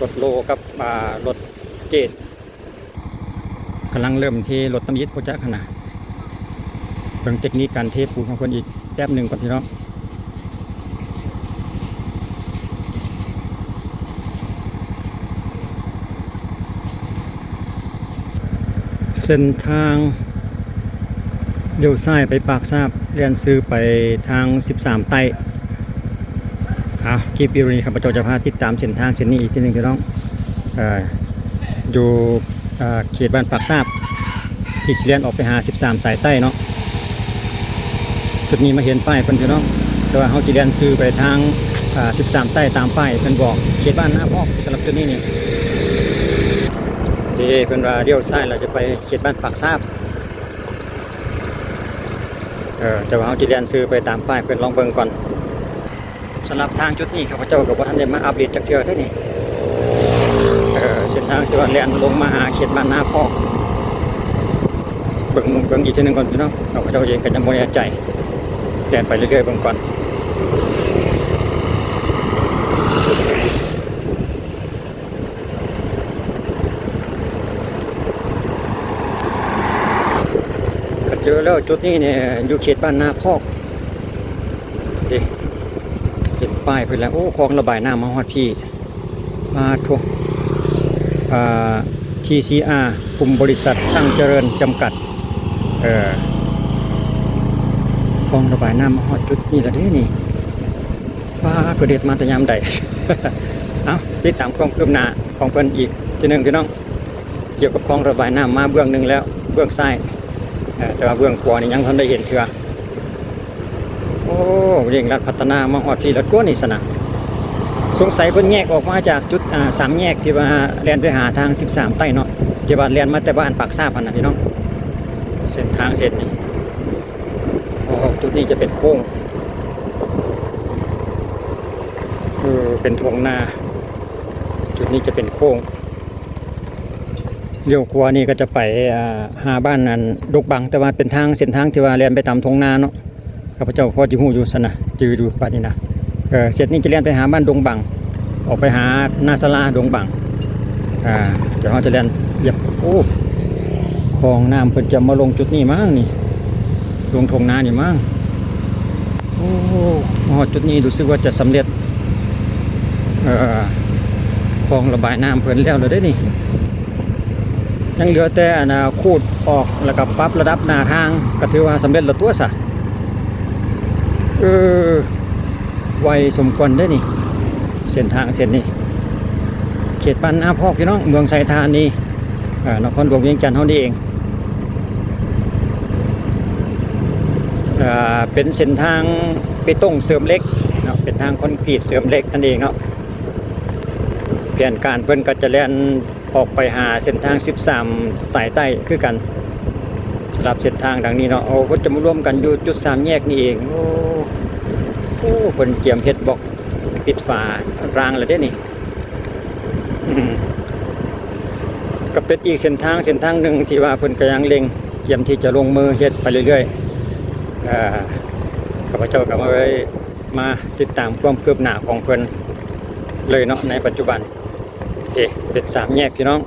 ລົດໂລກັບ ອ່າ ລົດເຈດ ກຳລັງເລີ່ມເທລົດທຳອິດບໍ່ຈັກຫັ້ນນະ. ເບິ່ງເຕັກນິກການເທປູນຂອງເພິ່ນອີກແປັບໜຶ່ງກ່ອນພີ່ນ້ອງ. ເສັ້ນທາງລ້ຽວຊ້າຍໄປປາກຊາບ ແລ່ນຊື່ໄປທາງສິບສາມໃຕ້. ເອົາ ຄລິບວິດີໂອນີ້ ຂ້າພະເຈົ້າຈະພາຕິດຕາມເສັ້ນທາງເສັ້ນນີ້ອີກເທື່ອໜຶ່ງພີ່ນ້ອງ. ເອີ ຢູ່ ເອີ ເຂດບ້ານປາກຊາບ ທີ່ຊິແລ່ນອອກໄປຫາສິບສາມສາຍໃຕ້ເນາະ. ຈຸດນີ້ມາເຫັນປ້າຍເພິ່ນພີ່ນ້ອງ, ແຕ່ວ່າເຮົາຊິແລ່ນຊື່ໄປທາງ ອ່າ ສິບສາມໃຕ້ຕາມປ້າຍເພິ່ນບອກ. ເຂດບ້ານນາພອກ ສຳລັບຈຸດນີ້ນີ້ ເດ້ ເພິ່ນວ່າລ້ຽວຊ້າຍແລ້ວຈະໄປເຂດບ້ານປາກຊາບ. ເອີ ແຕ່ວ່າເຮົາຈະແລ່ນຊື່ໄປຕາມປ້າຍເພິ່ນ ລອງເບິ່ງກ່ອນ. ສຳລັບທາງຈຸດນີ້ ຂ້າພະເຈົ້າກໍບໍ່ທັນໄດ້ມາອັບເດດຈັກເທື່ອເດ້ນີ້. ເອີ ເສັ້ນທາງທີ່ວ່າແລ່ນລົງມາຫາເຂດບ້ານນາພອກ ເບິ່ງ ເບິ່ງອີກເທື່ອໜຶ່ງກ່ອນພີ່ນ້ອງ, ຂ້າພະເຈົ້າເອງກໍຍັງບໍ່ແນ່ໃຈ, ແລ່ນໄປເລື້ອຍໆເບິ່ງກ່ອນ. ກໍເຈີແລ້ວ ຈຸດນີ້ນີ້ຢູ່ເຂດບ້ານນາພອກເດ້. ເຫັນປ້າຍເພິ່ນແລ້ວ. ໂອ້ ຄອງລະບາຍນ້ຳມາຮອດພີ້. ປາດໂທ້ ອ່າ ທີຊີອາ ກຸ່ມບໍລິສັດຕັ້ງຈະເລີນຈຳກັດ. ເອີ ຄອງລະບາຍນ້ຳມາຮອດຈຸດນີ້ແລ້ວເດ້ນີ້. ປາດ ເພິ່ນເຮັດມາແຕ່ຍາມໃດ? ເອົ້າ ຕິດຕາມຄວາມຄືບໜ້າຂອງເພິ່ນອີກເທື່ອໜຶ່ງພີ່ນ້ອງ. ກ່ຽວກັບຄອງລະບາຍນ້ຳມາເບື້ອງໜຶ່ງແລ້ວ ເບື້ອງຊ້າຍ, ເອີ ແຕ່ວ່າເບື້ອງຂວານີ້ຍັງບໍ່ທັນໄດ້ເຫັນເທື່ອ. ໂອ້ ເລັ່ງລັດພັດທະນາມາຮອດພີ້ແລ້ວຕົວະນີ້ຊັ້ນນະ. ສົງໄສເພິ່ນແຍກອອກມາຈາກຈຸດ ອ່າ ສາມແຍກທີ່ວ່າແລ່ນໄປຫາທາງສິບສາມໃຕ້ເນາະ, ທີ່ວ່າແລ່ນມາແຕ່ບ້ານປາກຊາບຫັ້ນນະພີ່ນ້ອງ. ເສັ້ນທາງເສັ້ນນີ້ ໂອ້ ຈຸດນີ້ຈະເປັນໂຄ້ງ. ເອີ ເປັນທົ່ງນາ. ຈຸດນີ້ຈະເປັນໂຄ້ງ. ລ້ຽວຂວານີ້ກໍຈະໄປ ອ່າ ຫາບ້ານອັນດົງບັງ, ແຕ່ວ່າເປັນທາງ ເສັ້ນທາງທີ່ວ່າແລ່ນໄປຕາມທົ່ງນາເນາະ. ຂ້າພະເຈົ້າພໍຊິຮູ້ຢູ່ຊັ້ນນະ, ຈື່ຢູ່ບາດນີ້ນະ. ເອີ ເສັ້ນນີ້ຈະແລ່ນໄປຫາບ້ານດົງບັງ, ອອກໄປຫານາສາລາດົງບັງ. ອ່າ ດຽວເຮົາຈະແລ່ນຢຽບ. ໂອ້ ຄອງນ້ຳເພິ່ນຈະມາລົງຈຸດນີ້ມັ້ງນີ້, ລົງທົ່ງນານີ້ມັ້ງ. ໂອ້ ມາຮອດຈຸດນີ້ຮູ້ສຶກວ່າຈະສຳເລັດ ເອີ ຄອງລະບາຍນ້ຳເພິ່ນແລ້ວແລ້ວເດ້ນີ້. ຍັງເຫຼືອແຕ່ອັນນ່າ ຂູດອອກ ແລ້ວກໍປັບລະດັບໜ້າທາງ ກໍຖືວ່າສຳເລັດແລ້ວຕົວຊະ. ເອີ ໄວສົມຄວນເດ້ນີ້ ເສັ້ນທາງເສັ້ນນີ້. ເຂດບ້ານນາພອກ ພີ່ນ້ອງ, ເມືອງໄຊທານີ, ເອີ ນະຄອນຫຼວງວຽງຈັນເຮົານີ້ເອງ. ເປັນເສັ້ນທາງເບຕົງເສີມເຫຼັກເນາະ, ເປັນທາງຄອນກຣີດເສີມເຫຼັກນັ້ນເອງເນາະ. ແຜນການເພິ່ນກໍຈະແລ່ນອອກໄປຫາເສັ້ນທາງສິບສາມສາຍໃຕ້ຄືກັນ. ສຳລັບເສັ້ນທາງດັ່ງນີ້ເນາະ, ໂອ້ ເພິ່ນຈະມາລວມກັນຢູ່ຈຸດສາມແຍກນີ້ເອງ. ໂອ້ ໂອ້ ເພິ່ນກຽມເຮັດບລັອກປິດຝາລາງແລ້ວເດ້ນີ້. ອືມ ກໍເປັນອີກເສັ້ນທາງ ເສັ້ນທາງໜຶ່ງທີ່ວ່າເພິ່ນກໍຍັງເລັ່ງກຽມທີ່ຈະລົງມືເຮັດໄປເລື້ອຍໆ. ເອີ ຂ້າພະເຈົ້າກໍມາເລີຍ ມາຕິດຕາມຄວາມຄືບໜ້າຂອງເພິ່ນເລີຍເນາະ ໃນປັດຈຸບັນ. ເດ້ ເປັນສາມແຍກພີ່ນ້ອງ,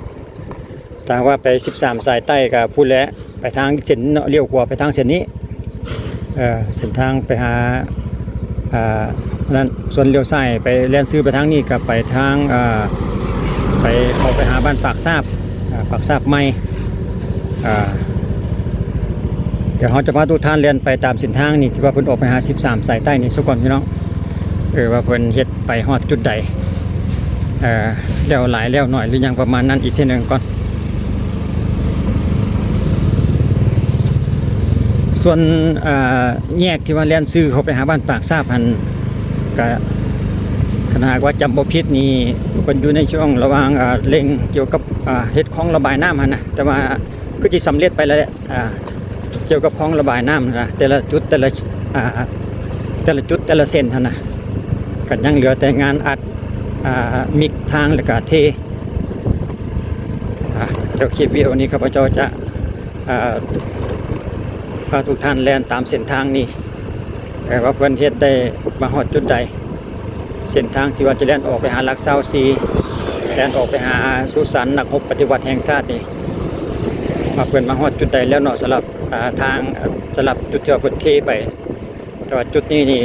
ຖ້າຫາກວ່າໄປສິບສາມສາຍໃຕ້ກໍພຸ້ນແຫຼະ ໄປທາງເສັ້ນເນາະ, ລ້ຽວຂວາໄປທາງເສັ້ນນີ້. ເອີ ເສັ້ນທາງໄປຫາ ອ່າ ນັ້ນ, ສ່ວນລ້ຽວຊ້າຍໄປແລ່ນຊື່ໄປທາງນີ້ ກໍໄປທາງ ອ່າ ໄປ ເຂົ້າໄປຫາບ້ານປາກຊາບ ອ່າ ປາກຊາບໃໝ່. ອ່າ ດຽວເຮົາຈະພາທຸກທ່ານແລ່ນໄປຕາມເສັ້ນທາງນີ້ ທີ່ວ່າເພິ່ນອອກໄປຫາສິບສາມສາຍໃຕ້ນີ້ຊະກ່ອນພີ່ນ້ອງ, ເອີ ວ່າເພິ່ນເຮັດໄປຮອດຈຸດໃດ ເອີ ແລ້ວຫຼາຍແລ້ວໜ້ອຍ ຫຼືຫຍັງປະມານນັ້ນ ອີກເທື່ອໜຶ່ງກ່ອນ. ສ່ວນ ອ່າ ແຍກທີ່ວ່າແລ່ນຊື່ເຂົ້າໄປຫາບ້ານປາກຊາບຫັ້ນ ກະ ຄັນຫາກວ່າຈຳບໍ່ຜິດນີ້ ເພິ່ນຢູ່ໃນຊ່ວງລະຫວ່າງ ອ່າ ເລັ່ງກ່ຽວກັບ ອ່າ ເຮັດຄອງລະບາຍນ້ຳຫັ້ນນະ, ແຕ່ວ່າຄືຊິສຳເລັດໄປແລ້ວແຫຼະ ອ່າ ກ່ຽວກັບຄອງລະບາຍນ້ຳນະ, ແຕ່ລະຈຸດ ແຕ່ລະ ອ່າ ແຕ່ລະຈຸດ ແຕ່ລະເສັ້ນຫັ້ນນະ, ກໍຍັງເຫຼືອແຕ່ງານອັດ ອ່າ ມິກທາງ ແລ້ວກໍເທ. ອ່າ ດຽວຄລິບວິດີໂອນີ້ ຂ້າພະເຈົ້າຈະ ອ່າ ພາທຸກທ່ານແລ່ນຕາມເສັ້ນທາງນີ້ ເອີ ວ່າເພິ່ນເຮັດໄດ້ມາຮອດຈຸດໃດ, ເສັ້ນທາງທີ່ວ່າຈະແລ່ນອອກໄປຫາຫຼັກຊາວສີ່ ແລ່ນອອກໄປຫາສຸສານນັກຮົບປະຕິວັດແຫ່ງຊາດນີ້ ວ່າເພິ່ນມາຮອດຈຸດໃດແລ້ວເນາະ ສຳລັບ ອ່າ ທາງ ສຳລັບຈຸດທີ່ວ່າເພິ່ນເທໄປ. ແຕ່ວ່າຈຸດນີ້ນີ້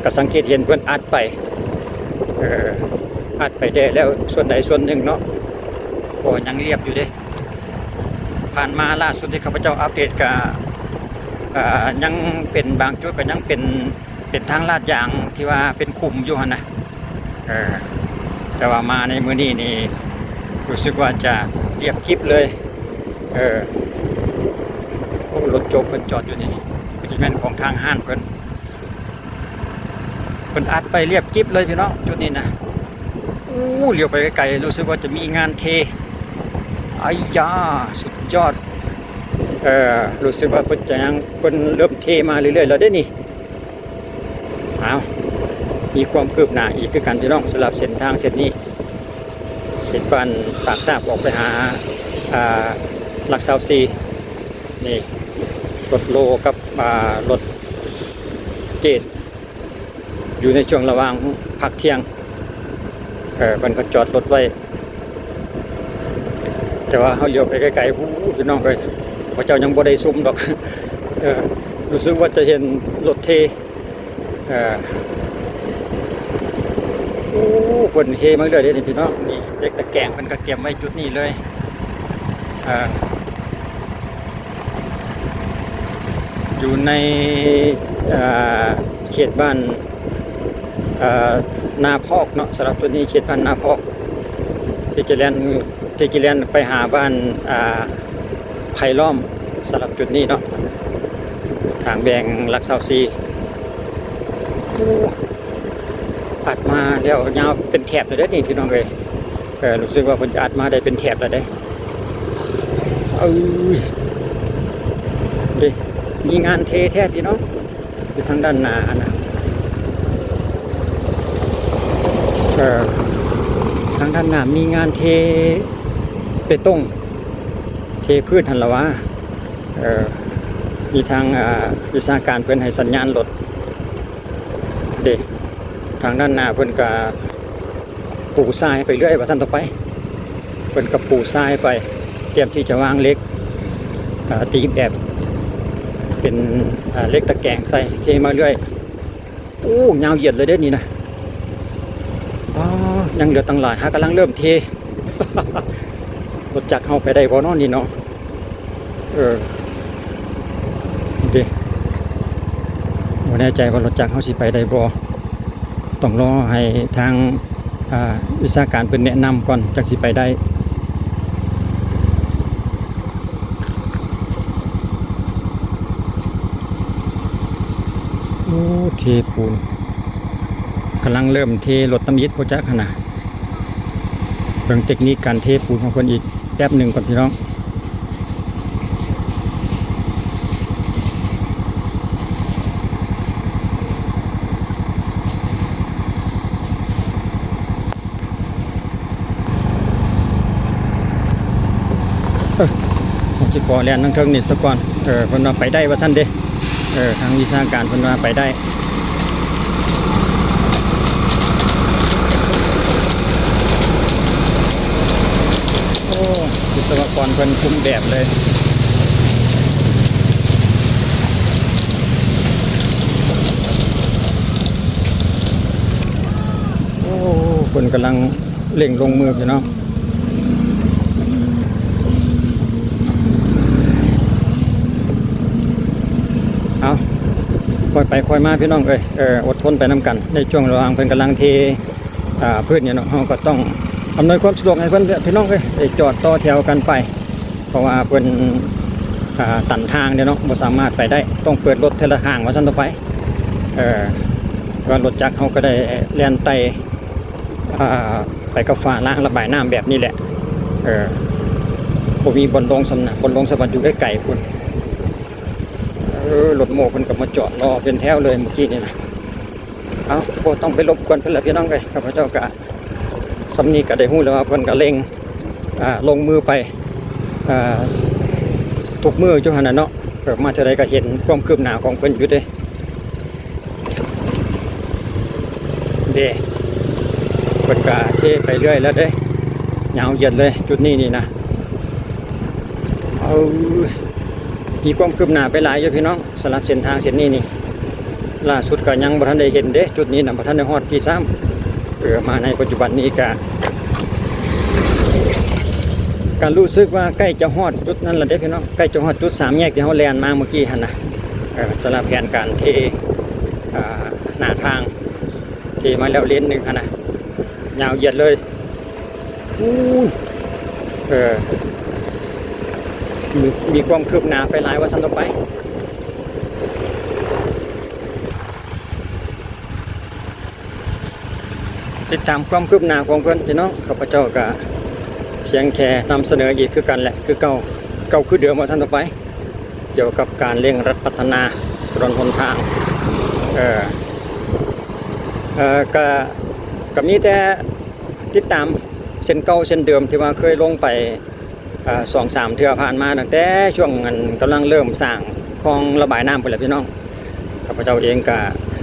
ກໍສັງເກດເຫັນເພິ່ນອັດໄປ ເອີ ອັດໄປແດ່ແລ້ວສ່ວນໃດສ່ວນໜຶ່ງເນາະ ກໍຍັງລຽບຢູ່ເດ້. ຜ່ານມາລ່າສຸດທີ່ຂ້າພະເຈົ້າອັບເດດກະ ເອີ ຍັງເປັນບາງຈຸດກໍຍັງເປັນ ເປັນທາງລາດຢາງທີ່ວ່າເປັນຂຸມຢູ່ຫັ້ນນະ ເອີ ແຕ່ວ່າມາໃນມື້ນີ້ນີ້ ຮູ້ສຶກວ່າຈະລຽບກິບເລີຍ ເອີ ໂອ້ ລົດໂຈກເພິ່ນຈອດຢູ່ນີ້ ຄືຊິແມ່ນຂອງທາງຮ້ານເພິ່ນ. ເພິ່ນອັດໄປລຽບກິບເລີຍພີ່ນ້ອງ ຈຸດນີ້ນະ. ໂອ້ ຫຼຽວໄປໄກໆ ຮູ້ສຶກວ່າຈະມີງານເທ ອາຍາ ສຸດຍອດ ເອີ ຮູ້ສຶກວ່າເພິ່ນຈະຍັງ ເພິ່ນເລີ່ມເທມາເລື້ອຍໆແລ້ວເດ້ນີ້. ອ້າວ ມີຄວາມຄືບໜ້າອີກຄືກັນພີ່ນ້ອງ ສຳລັບເສັ້ນທາງເສັ້ນນີ້ ເຂດບ້ານປາກຊາບອອກໄປຫາ ອ່າ ຫຼັກຊາວສີ່ ນີ້ ລົດໂລກັບ ອ່າ ລົດເຈດ ຢູ່ໃນຊ່ວງລະຫວ່າງພັກທ່ຽງ ເອີ ເພິ່ນກໍຈອດລົດໄວ້ ແຕ່ວ່າເຮົາຫຼຽວໄປໄກໆ ພຸ້ນ ພີ່ນ້ອງເອີຍ ເຂົາເຈົ້າຍັງບໍ່ໄດ້ຊຸມດອກ ເອີ ຮູ້ສຶກວ່າຈະເຫັນລົດເທ ເອີ ໂອ້ ເພິ່ນເທມາເລື້ອຍເດ້ນີ້ພີ່ນ້ອງ ນີ້ເຫຼັກຕະແກງເພິ່ນກໍກຽມໄວ້ຈຸດນີ້ເລີຍ ເອີ ຢູ່ໃນ ເອີ ເຂດບ້ານ ເອີ ນາພອກເນາະ ສຳລັບຈຸດນີ້ເຂດບ້ານນາພອກ ທີ່ຈະແລ່ນ ທີ່ຈະແລ່ນໄປຫາບ້ານ ອ່າ ໄຜ່ລ້ອມ ສຳລັບຈຸດນີ້ເນາະ ທາງແບ່ງຫຼັກຊາວສີ່ ໂອ້ ອັດມາແລ້ວຍາວເປັນແຖບເລີຍເດ້ນີ້ພີ່ນ້ອງເອີຍ ເອີ ຮູ້ສຶກວ່າເພິ່ນຈະອັດມາໄດ້ເປັນແຖບແລ້ວເດ້ ເອີ ເດ້ ມີງານເທແທ້ພີ່ນ້ອງ ຢູ່ທາງດ້ານໜ້າຫັ້ນນະ ເອີ ທາງດ້ານໜ້າມີງານເທເປຕົງ ເທພື້ນຫັ້ນລະຫວາ ເອີ ມີທາງ ອ່າ ວິຊາການເພິ່ນໃຫ້ສັນຍານລົດເດ້ ທາງດ້ານໜ້າເພິ່ນກະປູຊາຍໄປເລື້ອຍວ່າຊັ້ນຕໍ່ໄປ ເພິ່ນກໍປູຊາຍໄປ ຕຽມທີ່ຈະວາງເຫຼັກ ເອີ ຕີແບບເປັນ ເອີ ເຫຼັກຕະແກງໃສ່ ເທມາເລື້ອຍ ໂອ້ ຍາວຢຽດເລີຍເດ້ນີ້ນະ ອໍ ຍັງເຫຼືອຕັ້ງຫຼາຍ ຫາກຳລັງເລີ່ມເທ ລົດຈັກເຮົາໄປໄດ້ບໍ່ເນາະນີ້ເນາະ ເອີ ເດ້ ບໍ່ແນ່ໃຈວ່າລົດຈັກເຮົາຊິໄປໄດ້ບໍ່ ຕ້ອງລໍໃຫ້ທາງ ອ່າ ວິຊາການເພິ່ນແນະນຳກ່ອນ ຈັ່ງຊິໄປໄດ້. ໂອ້ ເທປູນ ກຳລັງເລີ່ມເທລົດທຳອິດບໍ່ຈັກຫັ້ນນະ ເບິ່ງເຕັກນິກການເທປູນຂອງເພິ່ນອີກແປັບໜຶ່ງກ່ອນພີ່ນ້ອງ. ເອີ ເຮົາຊິຂໍແລ່ນທາງເທິງນີ້ສາກ່ອນ ເອີ ເພິ່ນວ່າໄປໄດ້ວ່າຊັ້ນເດ້ ເອີ ທາງວິຊາການເພິ່ນວ່າໄປໄດ້. ໂອ້ ວິສະວະກອນເພິ່ນຄຸມແບບເລີຍ. ໂອ້ ເພິ່ນກຳລັງເລັ່ງລົງມືພີ່ນ້ອງ. ເອົາ ຄ່ອຍໄປຄ່ອຍມາພີ່ນ້ອງເອີຍ ເອີ ອົດທົນໄປນຳກັນ ໃນຊ່ວງລະຫວ່າງເພິ່ນກຳລັງເທ ອ່າ ພື້ນນີ້ເນາະ ເຮົາກໍຕ້ອງອຳນວຍຄວາມສະດວກໃຫ້ເພິ່ນແຫຼະພີ່ນ້ອງເອີຍ ໄດ້ຈອດຕໍ່ແຖວກັນໄປ ເພາະວ່າເພິ່ນ ອ່າ ຕັນທາງເດ້ເນາະ ບໍ່ສາມາດໄປໄດ້ ຕ້ອງເປີດລົດເທື່ອລະຂ້າງວ່າຊັ້ນຕໍ່ໄປ. ເອີ ແຕ່ວ່າລົດຈັກເຮົາກໍໄດ້ແລ່ນໄຕ່ ອ່າ ໄປກັບຝາລາງລະບາຍນ້ຳແບບນີ້ແຫຼະ ເອີ ບໍ່ມີບ່ອນລົງສ່ຳນະ ບ່ອນລົງສ່ຳວ່າຢູ່ໄກໆພຸ້ນ. ເອີ ລົດໂມ້ເພິ່ນກໍມາຈອດລໍເປັນແຖວເລີຍມື້ກີ້ນີ້ນະ. ເອົາ ບໍ່ຕ້ອງໄປລົບກວນເພິ່ນລະພີ່ນ້ອງເອີຍ ຂ້າພະເຈົ້າກະ ສ່ຳນີ້ກໍໄດ້ຮູ້ແລ້ວວ່າເພິ່ນກໍເລັ່ງ ອ່າ ລົງມືໄປ ອ່າ ທຸກມື້ຢູ່ຫັ້ນນະເນາະ ເອີ ມາເທື່ອໃດກໍເຫັນຄວາມຄືບໜ້າຂອງເພິ່ນຢູ່ເດ້ ເດ້. ເພິ່ນກະເທໄປເລື້ອຍແລ້ວເດ້ ຍາວຢຽດເລີຍຈຸດນີ້ນີ້ນະ. ເອີ ມີຄວາມຄືບໜ້າໄປຫຼາຍຢູ່ພີ່ນ້ອງ ສຳລັບເສັ້ນທາງເສັ້ນນີ້ນີ້. ລ່າສຸດກະຍັງບໍ່ທັນໄດ້ເຫັນເດ້ ຈຸດນີ້ນະ ບໍ່ທັນໄດ້ຮອດພີ້ຊ້ຳ. ເອີ ມາໃນປັດຈຸບັນນີ້ກະ ກະຮູ້ສຶກວ່າໃກ້ຈະຮອດຈຸດນັ້ນລະເດ້ພີ່ນ້ອງ ໃກ້ຈະຮອດຈຸດສາມແຍກທີ່ເຮົາແລ່ນມາເມື່ອກີ້ຫັ້ນນະ. ເອີ ສຳລັບແຜນການເທ ເອີ ໜ້າທາງ ເທມາແລ້ວເລນໜຶ່ງຫັ້ນນະ ຍາວຢຽດເລີຍ. ອູ້ນ ເອີ ມີ ມີຄວາມຄືບໜ້າໄປຫຼາຍວ່າຊັ້ນຕໍ່ໄປ. ຕິດຕາມຄວາມຄືບໜ້າຂອງເພິ່ນພີ່ນ້ອງ ຂ້າພະເຈົ້າກະພຽງແຕ່ນຳສະເໜີອີກຄືກັນແຫຼະ ຄືເກົ່າ ເກົ່າຄືເດີມວ່າຊັ້ນຕໍ່ໄປ ກ່ຽວກັບການເລັ່ງລັດພັດທະນາຖະໜົນຫົນທາງ. ເອີ ເອີ ກະ ກະມີແຕ່ຕິດຕາມເສັ້ນເກົ່າເສັ້ນເດີມທີ່ວ່າເຄີຍລົງໄປ ເອີ ສອງສາມເທື່ອຜ່ານມາ ຕັ້ງແຕ່ຊ່ວງອັນກຳລັງເລີ່ມສ້າງຄອງລະບາຍນ້ຳພຸ້ນແຫຼະພີ່ນ້ອງ. ຂ້າພະເຈົ້າເອງກະ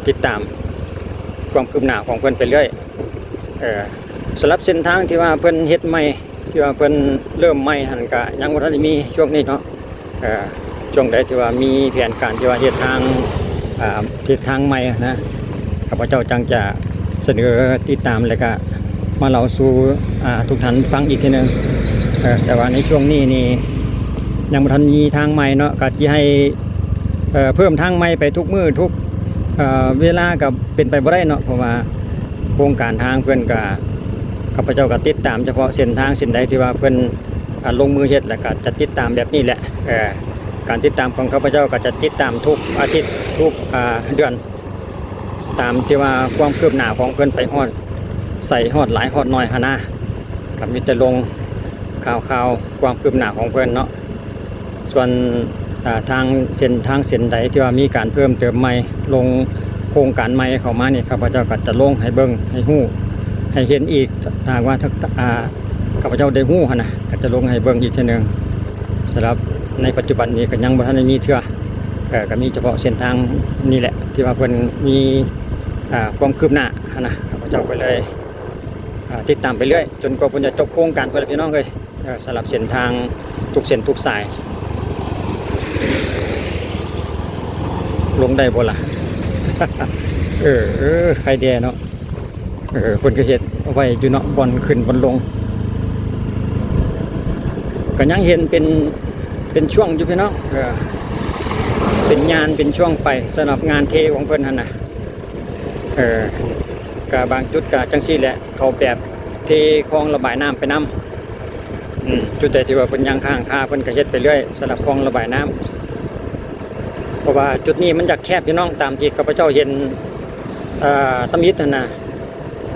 ຕິດຕາມຄວາມຄືບໜ້າຂອງເພິ່ນໄປເລື້ອຍ. ເອີ ສຳລັບເສັ້ນທາງທີ່ວ່າເພິ່ນເຮັດໃໝ່ ທີ່ວ່າເພິ່ນເລີ່ມໃໝ່ຫັ້ນກະຍັງບໍ່ທັນໄດ້ມີຊ່ວງນີ້ເນາະ. ເອີ ຊ່ວງໃດທີ່ວ່າມີແຜນການທີ່ວ່າເຮັດທາງ ເຮັດທາງໃໝ່ນະ ຂ້າພະເຈົ້າຈັ່ງຈະສະເໜີຕິດຕາມ ແລ້ວກະມາເລົ່າສູ່ ອາ ທຸກທ່ານຟັງອີກເທື່ອໜຶ່ງ. ເອີ ແຕ່ວ່າໃນຊ່ວງນີ້ນີ້ຍັງບໍ່ທັນມີທາງໃໝ່ເນາະ ກະຊິໃຫ້ ເອີ ເພີ່ມທາງໃໝ່ໄປທຸກມື້ທຸກ ເອີ ເວລາກະເປັນໄປບໍ່ໄດ້ເນາະ ເພາະວ່າໂຄງການທາງເພິ່ນກະ ຂ້າພະເຈົ້າກະຕິດຕາມສະເພາະເສັ້ນທາງເສັ້ນໃດທີ່ວ່າເພິ່ນ ອາ ລົງມືເຮັດ ແລ້ວກະຈະຕິດຕາມແບບນີ້ແຫຼະ. ເອີ ການຕິດຕາມຂອງຂ້າພະເຈົ້າກະຈະຕິດຕາມທຸກອາທິດ ທຸກ ອາ ເດືອນ ຕາມທີ່ວ່າຄວາມຄືບໜ້າຂອງເພິ່ນໄປຮອດໃສ ຮອດຫຼາຍຮອດໜ້ອຍຫັ້ນນະ ກະມີແຕ່ລົງຂ່າວໆຄວາມຄືບໜ້າຂອງເພິ່ນເນາະ. ສ່ວນ ອາ ທາງເສັ້ນທາງເສັ້ນໃດທີ່ວ່າມີການເພີ່ມເຕີມໃໝ່ ລົງໂຄງການໃໝ່ເຂົ້າມານີ້ ຂ້າພະເຈົ້າກະຈະລົງໃຫ້ເບິ່ງໃຫ້ຮູ້ໃຫ້ເຫັນອີກ ຖ້າຫາກວ່າ ອາ ຂ້າພະເຈົ້າໄດ້ຮູ້ຫັ້ນນະ ກະຈະລົງໃຫ້ເບິ່ງອີກເທື່ອໜຶ່ງ. ສຳລັບໃນປັດຈຸບັນນີ້ກະຍັງບໍ່ທັນໄດ້ມີເທື່ອ ເອີ ກະມີສະເພາະເສັ້ນທາງນີ້ແຫຼະ ທີ່ວ່າເພິ່ນມີ ອາ ຄວາມຄືບໜ້າຫັ້ນນະ ຂ້າພະເຈົ້າກະເລີຍ ອາ ຕິດຕາມໄປເລື້ອຍ ຈົນກວ່າເພິ່ນຈະຈົບໂຄງການພຸ້ນແຫຼະພີ່ນ້ອງເອີຍ. ເອີ ສຳລັບເສັ້ນທາງທຸກເສັ້ນທຸກສາຍ ລົງໄດ້ບໍ່ລະ? ເອີ ເອີ ໄຄແດ່ເນາະ. ເອີ ເພິ່ນກະເຮັດໄວ້ຢູ່ເນາະ ບ່ອນຂຶ້ນບ່ອນລົງ ກະຍັງເຫັນເປັນ ເປັນຊ່ວງຢູ່ພີ່ນ້ອງ. ເອີ ເປັນຍານເປັນຊ່ວງໄປ ສຳລັບງານເທຂອງເພິ່ນຫັ້ນນະ. ເອີ ກະບາງຈຸດກະຈັ່ງຊີ້ແຫຼະ ເຂົາແບບເທຄອງລະບາຍນ້ຳໄປນຳ. ອືມ ຈຸດໃດທີ່ວ່າເພິ່ນຍັງຄ້າງຄາ ເພິ່ນກະເຮັດໄປເລື້ອຍ ສຳລັບຄອງລະບາຍນ້ຳ ເພາະວ່າຈຸດນີ້ມັນຢາກແຄບພີ່ນ້ອງ ຕາມທີ່ຂ້າພະເຈົ້າເຫັນ ເອີ ຕຳອິດຫັ້ນນະ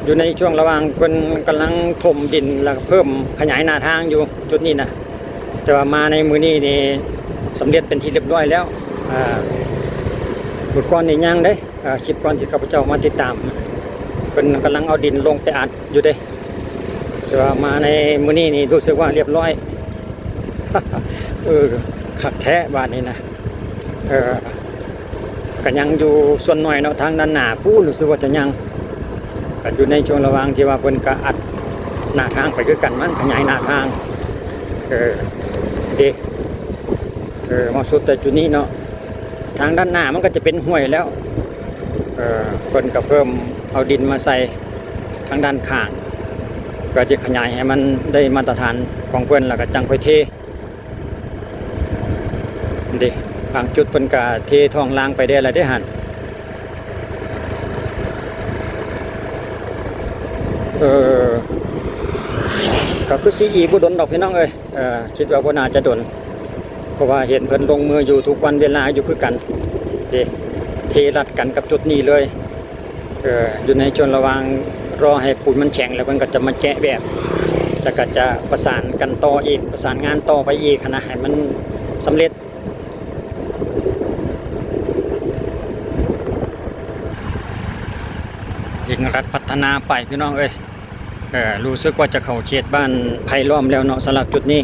ຢູ່ໃນຊ່ວງລະຫວ່າງເພິ່ນກຳລັງຖົມດິນ ແລ້ວກະເພີ່ມຂະຫຍາຍໜ້າທາງຢູ່ຈຸດນີ້ນະ. ແຕ່ວ່າມາໃນມື້ນີ້ນີ້ສຳເລັດເປັນທີ່ລຽບຮ້ອຍແລ້ວ. ເອີ ມື້ກ່ອນນີ້ຍັງເດ້ ເອີ ຄລິບກ່ອນທີ່ຂ້າພະເຈົ້າມາຕິດຕາມ ເພິ່ນກຳລັງເອົາດິນລົງໄປອັດຢູ່ເດ້ ແຕ່ວ່າມາໃນມື້ນີ້ນີ້ຮູ້ສຶກວ່າລຽບຮ້ອຍ. ເອີ ຄັກແທ້ບາດນີ້ນະ. ເອີ ກະຍັງຢູ່ສ່ວນໜ້ອຍເນາະ ທາງດ້ານໜ້າພຸ້ນ ຮູ້ສຶກວ່າຈະຍັງ ກະຢູ່ໃນຊ່ວງລະຫວ່າງທີ່ວ່າເພິ່ນກະອັດໜ້າທາງໄປຄືກັນ ມັນຂະຫຍາຍໜ້າທາງ. ເອີ ເດ້ ເອີ ມາສຸດແຕ່ຈຸດນີ້ເນາະ ທາງດ້ານໜ້າມັນກະຈະເປັນຫ້ວຍແລ້ວ. ເອີ ເພິ່ນກະເພີ່ມເອົາດິນມາໃສ່ທາງດ້ານຂ້າງ ເພື່ອທີ່ຂະຫຍາຍໃຫ້ມັນໄດ້ມາດຕະຖານຂອງເພິ່ນ ແລ້ວກະຈັ່ງຄ່ອຍເທ. ເດ້ ບາງຈຸດເພິ່ນກະເທທ້ອງລາງໄປແດ່ລະເດ້ຫັ້ນ. ເອີ ກະຄືຊິອີກບໍ່ດົນດອກພີ່ນ້ອງເອີຍ. ເອີ ຄິດວ່າບໍ່ໜ້າຈະດົນ ເພາະວ່າເຫັນເພິ່ນລົງມືຢູ່ທຸກວັນເວລາຢູ່ຄືກັນເດ້ ເທລັດກັນກັບຈຸດນີ້ເລີຍ. ເອີ ຢູ່ໃນຊ່ວງລະຫວ່າງລໍໃຫ້ປູນມັນແຂງ ແລ້ວເພິ່ນກະຈະມາແຈະແບບ ແລ້ວກະຈະປະສານກັນຕໍ່ອີກ ປະສານງານຕໍ່ໄປອີກຫັ້ນນະ ໃຫ້ມັນສຳເລັດ. ເລັ່ງລັດພັດທະນາໄປພີ່ນ້ອງເອີຍ. ເອີ ຮູ້ສຶກວ່າຈະເຂົ້າເຂດບ້ານໄຜ່ລ້ອມແລ້ວເນາະ ສຳລັບຈຸດນີ້.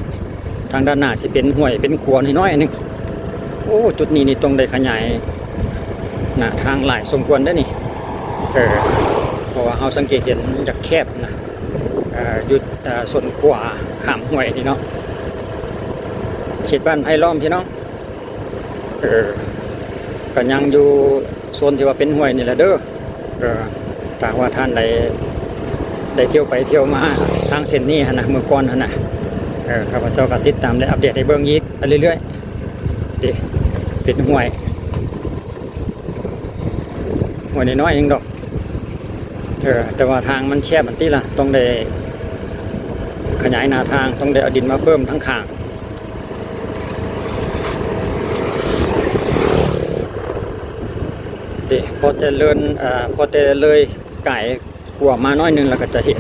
ທາງດ້ານໜ້າຊິເປັນຫ້ວຍເປັນຂົວນ້ອຍໆໜຶ່ງ. ໂອ້ ຈຸດນີ້ນີ້ຕ້ອງໄດ້ຂະຫຍາຍໜ້າທາງຫຼາຍສົມຄວນເດ້ນີ້. ເອີ ພາະວ່າເຮົາສັງເກດເຫັນມັນຈະແຄບນະ ເອີ ຢູ່ ເອີ ໂຊນຂວາຂ້າມຫ້ວຍນີ້ເນາະ ເຂດບ້ານໄຜ່ລ້ອມພີ່ນ້ອງ. ເອີ ກໍຍັງຢູ່ໂຊນທີ່ວ່າເປັນຫ້ວຍນີ້ແຫຼະເດີ. ເອີ ຖ້າຫາກວ່າທ່ານໃດໄດ້ທ່ຽວໄປທ່ຽວມາທາງເສັ້ນນີ້ຫັ້ນນະ ເມື່ອກ່ອນຫັ້ນນະ ເອີ ຂ້າພະເຈົ້າກໍຕິດຕາມ ແລະ ອັບເດດໃຫ້ເບິ່ງອີກໄປເລື້ອຍໆເດ້. ເປັນຫ້ວຍ ຫ້ວຍນ້ອຍໆເອງດອກ. ເອີ ແຕ່ວ່າທາງມັນແຄບຫັ້ນຕິລະ ຕ້ອງໄດ້ຂະຫຍາຍໜ້າທາງ ຕ້ອງໄດ້ເອົາດິນມາເພີ່ມທາງຂ້າງເດ້. ພໍແຕ່ເລີນ ເອີ ພໍແຕ່ເລີຍກາຍຂົວມາໜ້ອຍໜຶ່ງ ແລ້ວກໍຈະເຫັນ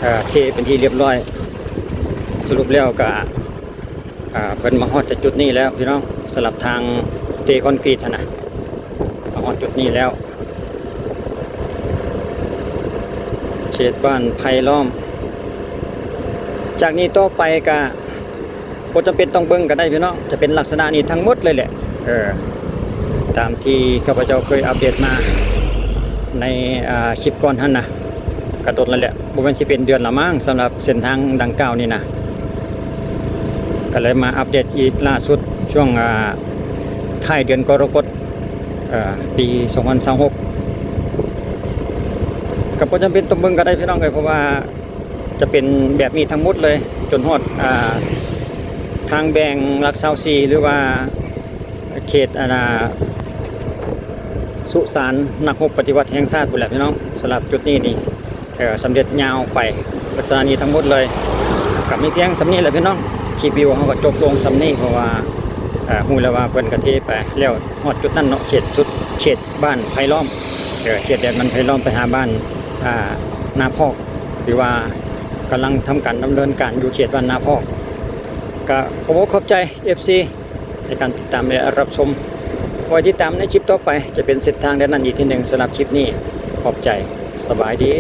ເອີ ເທເປັນທີ່ລຽບຮ້ອຍ. ສະຫຼຸບແລ້ວກໍ ອ່າ ເພິ່ນມາຮອດແຕ່ຈຸດນີ້ແລ້ວພີ່ນ້ອງ ສຳລັບທາງເທຄອນກຣີດຫັ້ນນະ ມາຮອດຈຸດນີ້ແລ້ວ ເຂດບ້ານໄຜ່ລ້ອມ. ຈາກນີ້ຕໍ່ໄປກະບໍ່ຈຳເປັນຕ້ອງເບິ່ງກໍໄດ້ພີ່ນ້ອງ ຈະເປັນລັກສະນະນີ້ທັງໝົດເລີຍແຫຼະ. ເອີ ຕາມທີ່ຂ້າພະເຈົ້າເຄີຍອັບເດດມາໃນ ອ່າ ຄລິບກ່ອນຫັ້ນນະ ກະດົນແລ້ວແຫຼະ ບໍ່ແມ່ນຊິເປັນເດືອນລະມັ້ງ ສຳລັບເສັ້ນທາງດັ່ງກ່າວນີ້ນະ. ກໍເລີຍມາອັບເດດອີກລ່າສຸດຊ່ວງ ອ່າ ທ້າຍເດືອນກໍລະກົດ ເອີ ປີສອງພັນຊາວຫົກ ກໍບໍ່ຈຳເປັນຕ້ອງເບິ່ງກໍໄດ້ພີ່ນ້ອງເອີຍ ເພາະວ່າຈະເປັນແບບນີ້ທັງໝົດເລີຍ ຈົນຮອດ ອ່າ ທາງແບ່ງຫຼັກຊາວສີ່ ຫຼືວ່າເຂດ ອັນນ່າ ສຸສານນັກຮົບປະຕິວັດແຫ່ງຊາດພຸ້ນແຫຼະພີ່ນ້ອງ. ສຳລັບຈຸດນີ້ນີ້ ເອີ ສຳເລັດຍາວໄປລັກສະນະນີ້ທັງໝົດເລີຍ. ກໍມີພຽງສ່ຳນີ້ແຫຼະພີ່ນ້ອງ ຄລິບວິວເຮົາກໍຈົບລົງສ່ຳນີ້ ເພາະວ່າ ເອີ ຮູ້ແລ້ວວ່າເພິ່ນກໍເທໄປແລ້ວ ຮອດຈຸດນັ້ນເນາະ ເຂດສຸດ ເຂດບ້ານໄຜ່ລ້ອມ ເອີ ເຂດແດນບ້ານໄຜ່ລ້ອມໄປຫາບ້ານ ອ່າ ນາພອກ ຖືວ່າກຳລັງທຳການດຳເນີນການຢູ່ເຂດບ້ານນາພອກ. ກໍຂອບອົກຂອບໃຈ ເອັຟຊີ ໃນການຕິດຕາມ ແລະ ຮັບຊົມ. ໄວ້ຕິດຕາມໃນຄລິບຕໍ່ໄປ ຈະເປັນເສັ້ນທາງແດນນັ້ນອີກເທື່ອໜຶ່ງ. ສຳລັບຄລິບນີ້ ຂອບໃຈ. ສະບາຍດີ.